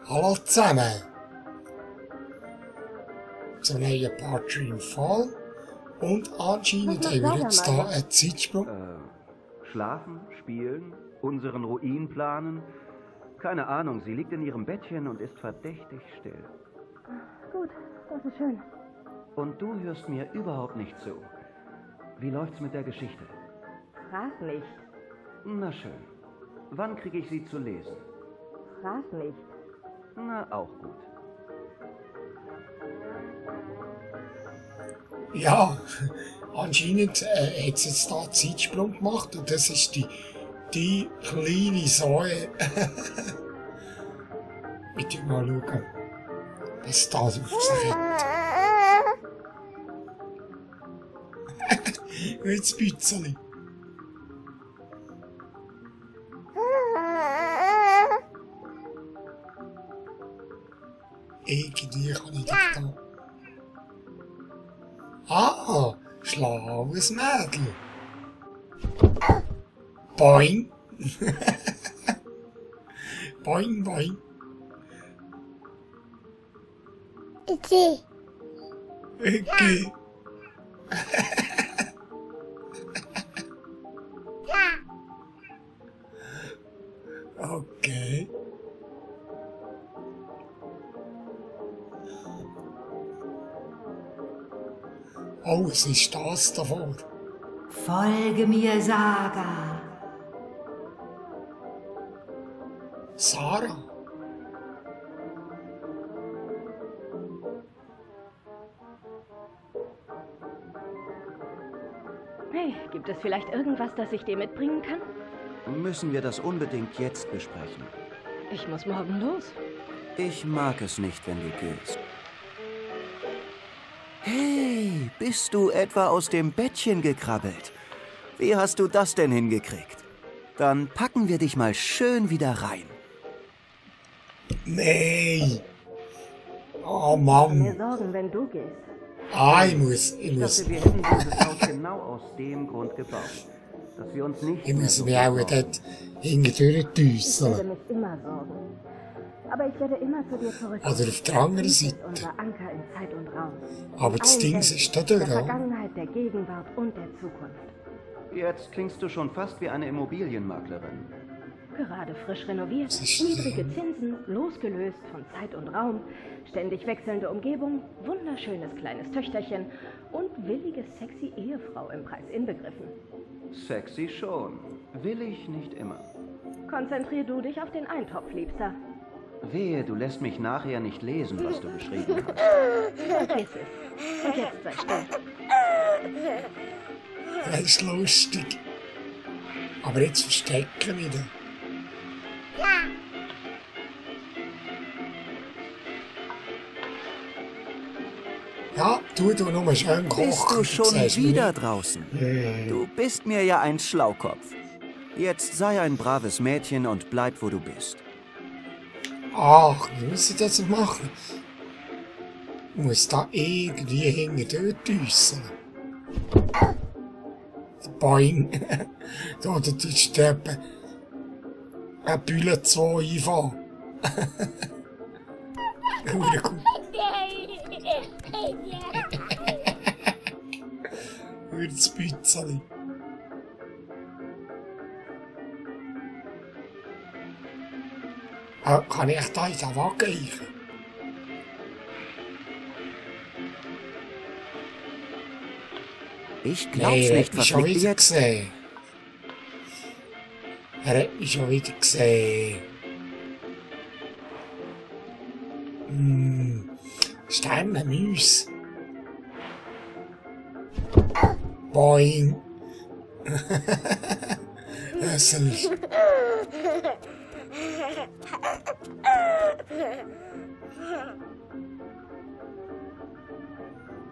Hallo zusammen! Zum neuen Part im Fall. Und anscheinend haben wir jetzt hier einen Zeitsprung. Schlafen, spielen, unseren Ruin planen. Keine Ahnung, sie liegt in ihrem Bettchen und ist verdächtig still. Gut, das ist schön. Und du hörst mir überhaupt nicht zu. Wie läuft's mit der Geschichte? Frag nicht. Na schön. Wann kriege ich sie zu lesen? Frag nicht. Na, auch gut. Ja, anscheinend hat es jetzt da einen Zeitsprung gemacht und das ist die kleine Säue. Ich will mal schauen, was das auf sich hat. Jetzt Bützeli. Irgendwie kann ich doch da. Ah, schlaues Mädel. Boing. Boing, boing. Okay. Okay. Okay. Oh, was ist das davor? Folge mir, Saga. Sarah? Hey, gibt es vielleicht irgendwas, das ich dir mitbringen kann? Müssen wir das unbedingt jetzt besprechen? Ich muss morgen los. Ich mag es nicht, wenn du gehst. Hey, bist du etwa aus dem Bettchen gekrabbelt? Wie hast du das denn hingekriegt? Dann packen wir dich mal schön wieder rein. Nee. Oh Mir Mann. Sorgen, wenn du gehst. Ah, ich muss. Wir hätten dieses Haus genau aus dem Grund gebaut, dass wir uns nicht Ich mehr muss so mich auch brauchen. dort hintendurch Ich werde düsseln. mich immer sorgen. Aber ich werde immer zu dir zurückkommen. Oder auf der anderen Dies ist Seite. unser Anker in Zeit und Raum. Aber das Allen Ding Welten, ist da der durch, ja. Vergangenheit, der Gegenwart und der Zukunft. Jetzt klingst du schon fast wie eine Immobilienmaklerin. Gerade frisch renoviert, Das ist niedrige Zinsen, losgelöst von Zeit und Raum, ständig wechselnde Umgebung, wunderschönes kleines Töchterchen und willige, sexy Ehefrau im Preis inbegriffen. Sexy schon. Will ich nicht immer. Konzentrier du dich auf den Eintopf, Liebster. Wehe, du lässt mich nachher nicht lesen, was du geschrieben hast. Vergiss es. Und jetzt sei still. Das ist lustig. Aber jetzt verstecken wieder. Ja, du nur schön kochen. Bist du schon siehst mich wieder nicht. draußen? Du bist mir ja ein Schlaukopf. Jetzt sei ein braves Mädchen und bleib, wo du bist. Ach, wie muss ich das jetzt machen? Ich muss da irgendwie hintendurch düsseln. Boing. Da tust du eben eine Bühne 2 einfahren. Hure gut. Hure das Bützeli. Kann ich da in den Wagen eichen? Ich glaub's Nee, er nicht, hat mich was schon liegt wieder jetzt? gesehen. Er hat mich schon wieder gesehen. Steine Müs. Boing. Hässlich.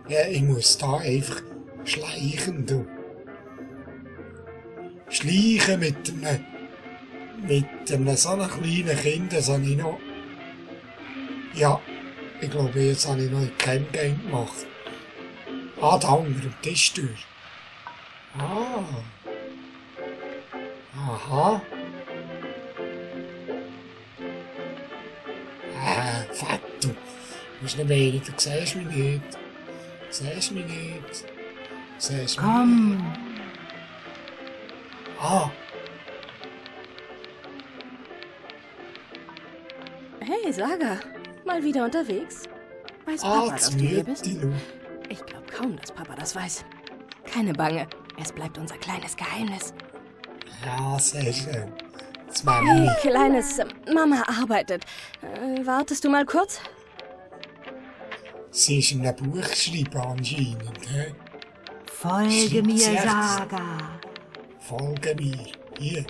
Ja, ich muss da einfach schleichen, du. Schleichen mit einem so einem kleinen Kind, das habe ich noch. Ja, ich glaube, jetzt habe ich noch kein Game gemacht. Ah, da unter dem Tisch durch. Ah. Aha. bist nicht wenig, du siehst mich nicht. Du siehst mich nicht. Du siehst mich Komm, nicht. Ah, Hey, Saga. Mal wieder unterwegs? Weiß Papa, dass du hier bist? Mütti, Ich glaube kaum, dass Papa das weiß. Keine Bange. Es bleibt unser kleines Geheimnis. ja, sehr schön. Das Mami. Hey, Kleines, Mama arbeitet. Wartest du mal kurz? Sie ist in einem Buch schreiben anscheinend. He? folge mir, Schreibt's echt? Saga. Folge mir. Hier.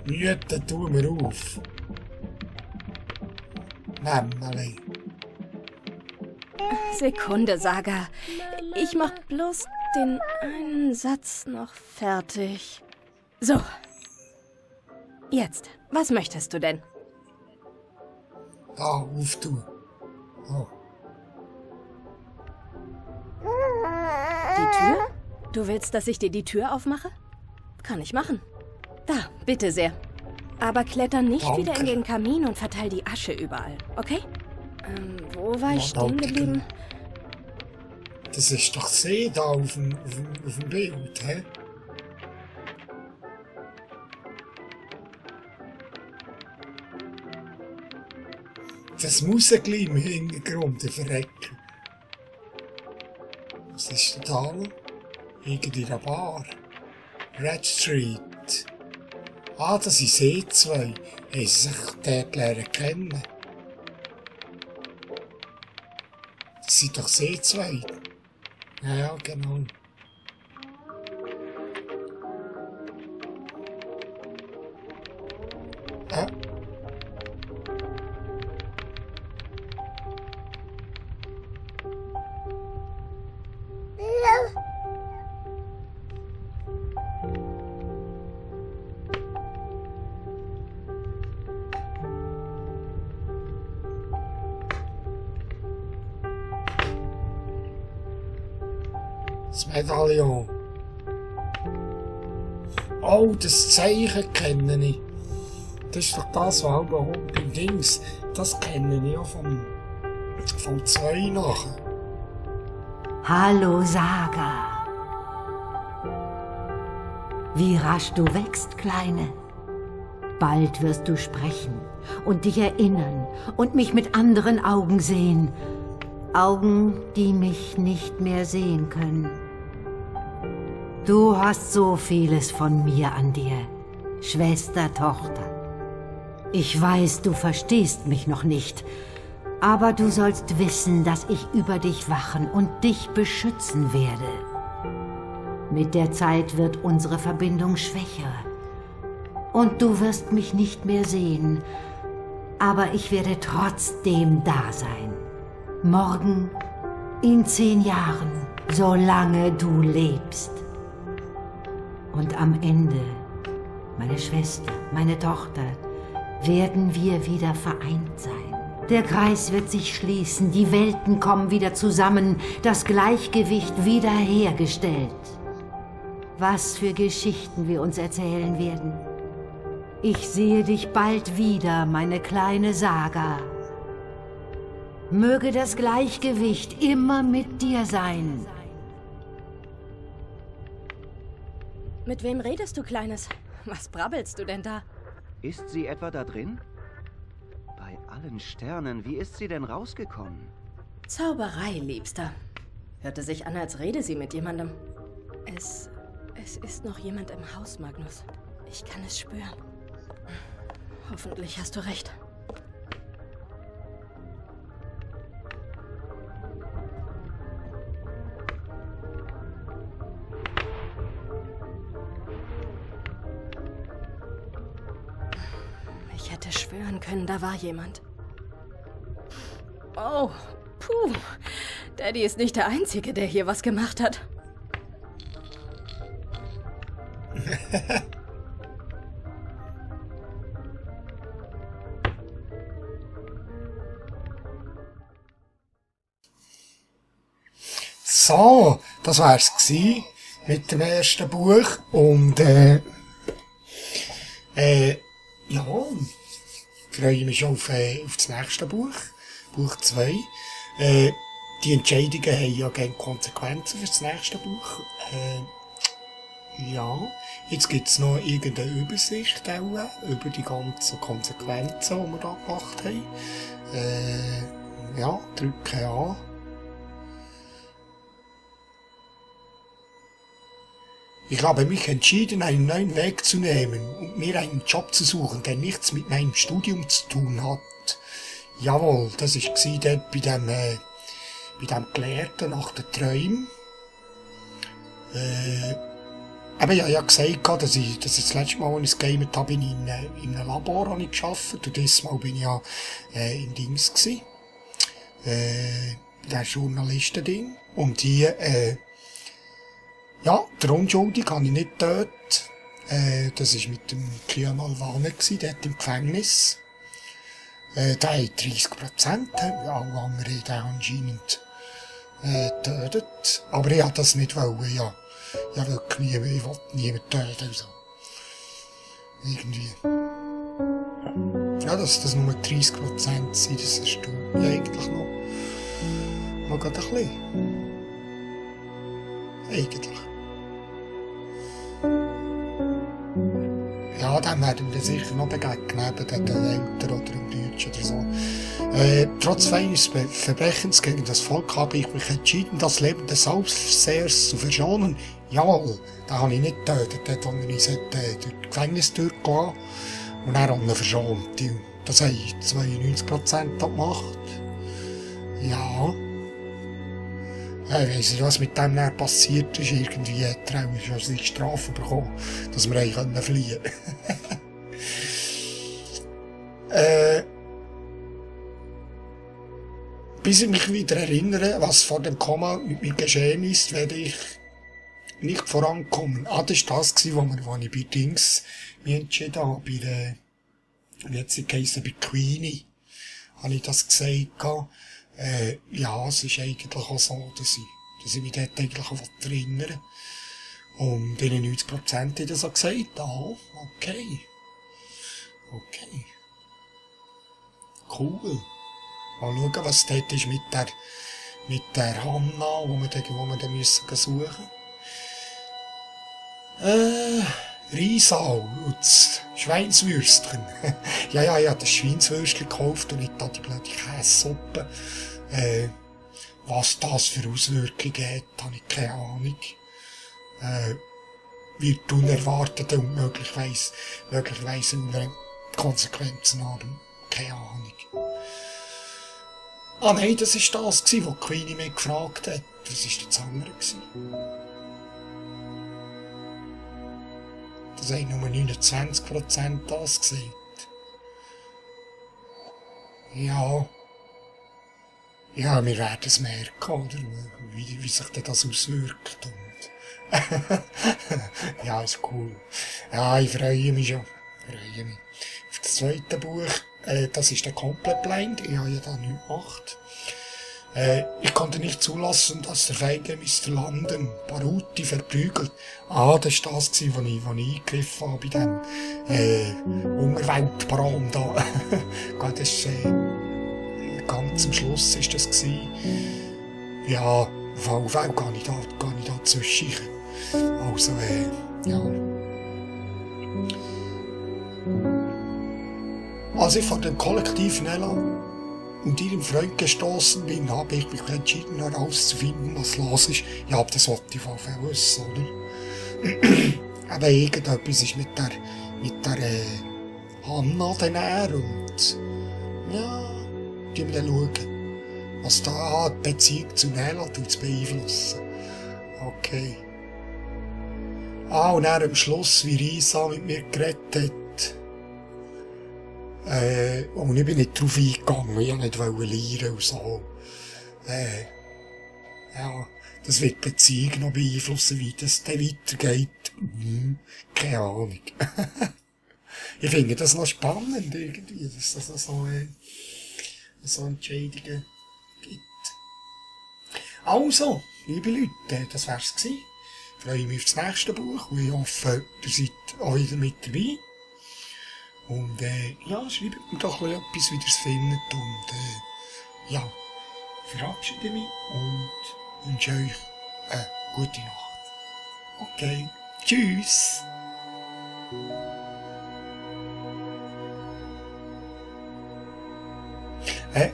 Mütter, tu mir auf. Mämmeli. Sekunde, Saga. Ich mach bloß den einen Satz noch fertig. So. Jetzt, was möchtest du denn? Da, auf du. Oh. Die Tür? Du willst, dass ich dir die Tür aufmache? Kann ich machen. Da, bitte sehr. Aber kletter nicht Danke. wieder in den Kamin und verteil die Asche überall, okay? Wo war ich Ja, stehen danke. geblieben? Das ist doch See da auf dem Bild, hä? Das Musikli im Hintergrund, der Verrecken. Was ist denn da noch? Irgendwie in der Bar. Red Street. Ah, das ist C2. Haben sie sich dort lernen kennen? Das sind doch C2. Ja, genau. Ah. Das Medaillon. Oh, das Zeichen kenne ich. Das ist doch das, was auch beim Dings. Das kenne ich auch vom 2 nachher. Hallo, Saga. Wie rasch du wächst, Kleine. Bald wirst du sprechen und dich erinnern und mich mit anderen Augen sehen. Augen, die mich nicht mehr sehen können. Du hast so vieles von mir an dir, Schwester, Tochter. Ich weiß, du verstehst mich noch nicht, aber du sollst wissen, dass ich über dich wachen und dich beschützen werde. Mit der Zeit wird unsere Verbindung schwächer und du wirst mich nicht mehr sehen, aber ich werde trotzdem da sein. Morgen, in 10 Jahren, solange du lebst. Und am Ende, meine Schwester, meine Tochter, werden wir wieder vereint sein. Der Kreis wird sich schließen, die Welten kommen wieder zusammen, das Gleichgewicht wiederhergestellt. Was für Geschichten wir uns erzählen werden. Ich sehe dich bald wieder, meine kleine Saga. Möge das Gleichgewicht immer mit dir sein. Mit wem redest du, Kleines? Was brabbelst du denn da? Ist sie etwa da drin? Bei allen Sternen, wie ist sie denn rausgekommen? Zauberei, Liebster. Hörte sich an, als rede sie mit jemandem. Es ist noch jemand im Haus, Magnus. Ich kann es spüren. Hoffentlich hast du recht. Ich hätte schwören können, da war jemand. Oh, puh. Daddy ist nicht der Einzige, der hier was gemacht hat. So, das wär's gsi. mit dem ersten Buch und ja, freue mich schon auf das nächste Buch, Buch 2. Die Entscheidungen haben ja gerne Konsequenzen für das nächste Buch. Ja, jetzt gibt's noch irgendeine Übersicht auch, über die ganzen Konsequenzen, die wir da gemacht haben. Ja, drücke an. Ich habe mich entschieden, einen neuen Weg zu nehmen und mir einen Job zu suchen, der nichts mit meinem Studium zu tun hat. Jawohl, das war dort bei dem Gelehrten nach den Träumen. Aber ja, ich habe gesagt, dass ich das letzte Mal, als ich gegamet habe, in einem Labor gearbeitet und dieses Mal bin ich ja in Dings gsi. Bei diesem Journalisten-Ding. Und die, ja, der Unschuldige habe ich nicht getötet. Das war mit dem Kian Alvane, dort im Gefängnis. Der hat 30%, alle anderen den anscheinend getötet. Aber ich wollte das nicht wollen, ja. Ja, wirklich ich wollte niemanden töten, also. Irgendwie. Ja, dass das nur 30% sind, das ist ja eigentlich noch gerade ein bisschen. Eigentlich. Ja, dem werden wir sicher noch begegnen, eben den Eltern oder dem Deutschen oder so. Trotz feines Verbrechens gegen das Volk habe ich mich entschieden, das Leben des Aufsehers zu verschonen. Jawohl, da habe ich nicht getötet, dort habe ich durch die Gefängnistür gelassen und dann habe ich ihn verschont. Das habe ich 92% gemacht. Ja. Ich weiss nicht, was mit dem dann passiert ist. Irgendwie hat er auch schon seine Strafe bekommen, dass wir fliehen können. Bis ich mich wieder erinnere, was vor dem Komma mit mir geschehen ist, werde ich nicht vorankommen. Das war das, wo ich bei Dings mich entschieden habe, wie hat sie geheissen, bei Queenie, habe ich das gesagt. Ja, es ist eigentlich auch so, dass ich mich dort eigentlich auch erinnere. Und 91% haben das auch gesagt. Okay. Cool. Mal schauen, was dort ist mit der Hanna, wo wir dann müssen suchen. Riesau, das Schweinswürstchen. ja, ich habe das Schweinswürstchen gekauft und nicht da die blöde Käsesuppe. Was das für Auswirkungen hat, habe ich keine Ahnung. Wird unerwartet und möglicherweise andere Konsequenzen haben. Keine Ahnung. Nein, das war das, was Queenie mich gefragt hat. Was war das andere? Das haben nur 29% das gesagt. Ja. Ja, wir werden es merken, oder? Wie sich das auswirkt. Und ja, ist cool. Ja, ich freue mich schon. Auf das zweite Buch, das ist der komplett blind. Ich habe ja da nichts gemacht. Ich konnte nicht zulassen, dass der feige Mr. London Baruti verprügelt. Das war das, was ich eingegriffen habe bei dem Unterweltbraum da. Das ist, ganz am Schluss war das. Ja, auf jeden Fall kann ich da zwischen. Also, ja. Als ich vor dem kollektiven Elan und ihrem Freund gestoßen bin, habe ich mich entschieden herauszufinden, was los ist. Ja, das wollte ich von Anfang an wissen, oder? Aber irgendetwas ist mit der Hanna dann und ja, die wir dann schauen, was da die Beziehung zu Nela zu beeinflussen. Okay. Und dann am Schluss, wie Risa mit mir geredet hat. Und ich bin nicht drauf eingegangen, ich wollte nicht lernen und so. Ja, das wird die Beziehung noch beeinflussen, wie das dann weitergeht. Keine Ahnung. Ich finde das noch spannend, irgendwie, dass das so Entscheidungen gibt. Also, liebe Leute, das wär's gewesen freue ich mich auf das nächste Buch und ich hoffe, ihr seid auch wieder mit dabei. Und ja, schreibt mir doch etwas, wie ihr es findet. Und ja, verabschiede mich und wünsche euch eine gute Nacht. Okay, tschüss!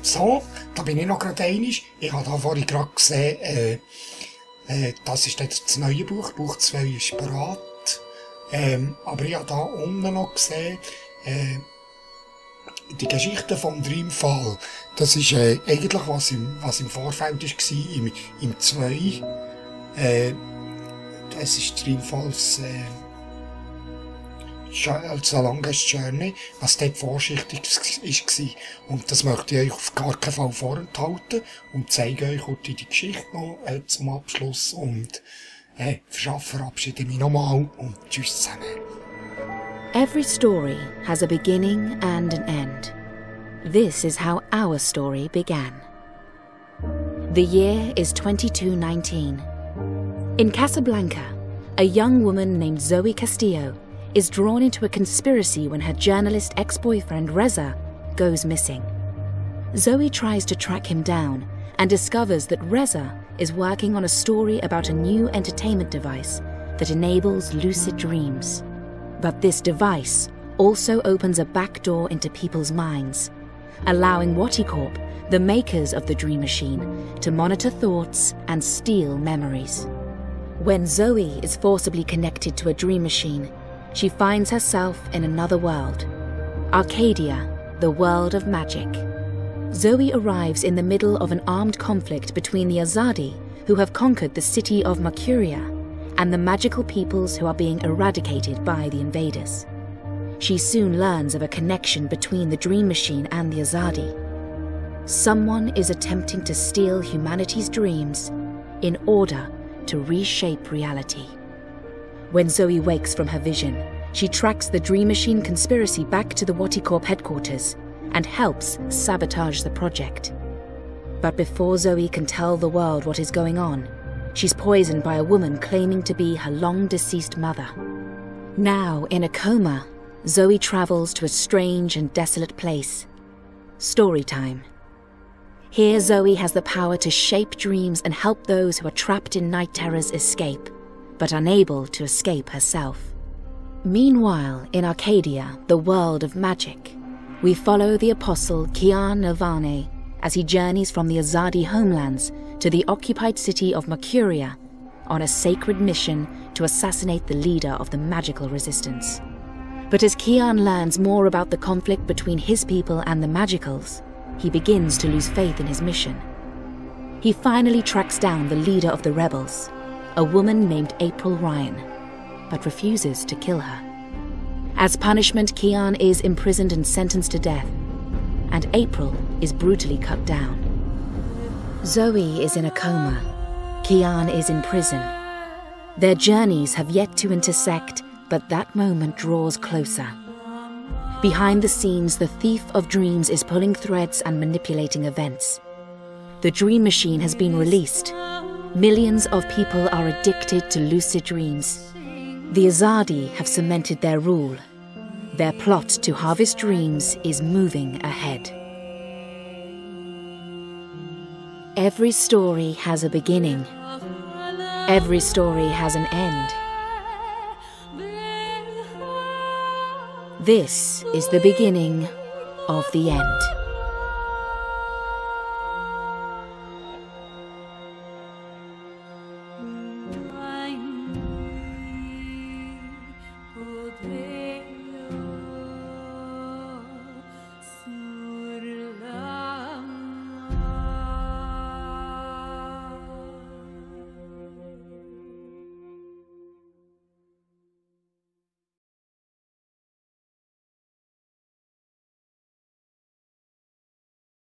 So, da bin ich noch gerade einig. Ich habe da vorhin gerade gesehen, das ist jetzt das neue Buch. Buch 2 ist bereit. Aber ich habe da unten noch gesehen, die Geschichte vom Dreamfall. Das ist eigentlich was im Vorfeld war, im 2. Das ist Dreamfalls The Longest Journey, was dort vorsichtig war. Und das möchte ich euch auf gar keinen Fall vorenthalten und zeige euch heute die Geschichte noch zum Abschluss. Und verabschiede mich nochmal und tschüss zusammen. Every story has a beginning and an end. This is how our story began. The year is 2219. In Casablanca, a young woman named Zoe Castillo is drawn into a conspiracy when her journalist ex-boyfriend Reza goes missing. Zoe tries to track him down and discovers that Reza is working on a story about a new entertainment device that enables lucid dreams. But this device also opens a back door into people's minds, allowing Waticorp, the makers of the Dream Machine, to monitor thoughts and steal memories. When Zoe is forcibly connected to a Dream Machine, she finds herself in another world, Arcadia, the world of magic. Zoe arrives in the middle of an armed conflict between the Azadi, who have conquered the city of Mercuria, and the magical peoples who are being eradicated by the invaders. She soon learns of a connection between the Dream Machine and the Azadi. Someone is attempting to steal humanity's dreams in order to reshape reality. When Zoe wakes from her vision, she tracks the Dream Machine conspiracy back to the Waticorp headquarters and helps sabotage the project. But before Zoe can tell the world what is going on, she's poisoned by a woman claiming to be her long-deceased mother. Now, in a coma, Zoe travels to a strange and desolate place. Story time. Here, Zoe has the power to shape dreams and help those who are trapped in night terrors escape, but unable to escape herself. Meanwhile, in Arcadia, the world of magic, we follow the apostle Kian Nirvane as he journeys from the Azadi homelands to the occupied city of Mercuria on a sacred mission to assassinate the leader of the magical resistance. But as Kian learns more about the conflict between his people and the Magicals, he begins to lose faith in his mission. He finally tracks down the leader of the rebels, a woman named April Ryan, but refuses to kill her. As punishment, Kian is imprisoned and sentenced to death, and April is brutally cut down. Zoe is in a coma. Kian is in prison. Their journeys have yet to intersect, but that moment draws closer. Behind the scenes, the thief of dreams is pulling threads and manipulating events. The Dream Machine has been released. Millions of people are addicted to lucid dreams. The Azadi have cemented their rule. Their plot to harvest dreams is moving ahead. Every story has a beginning. Every story has an end. This is the beginning of the end.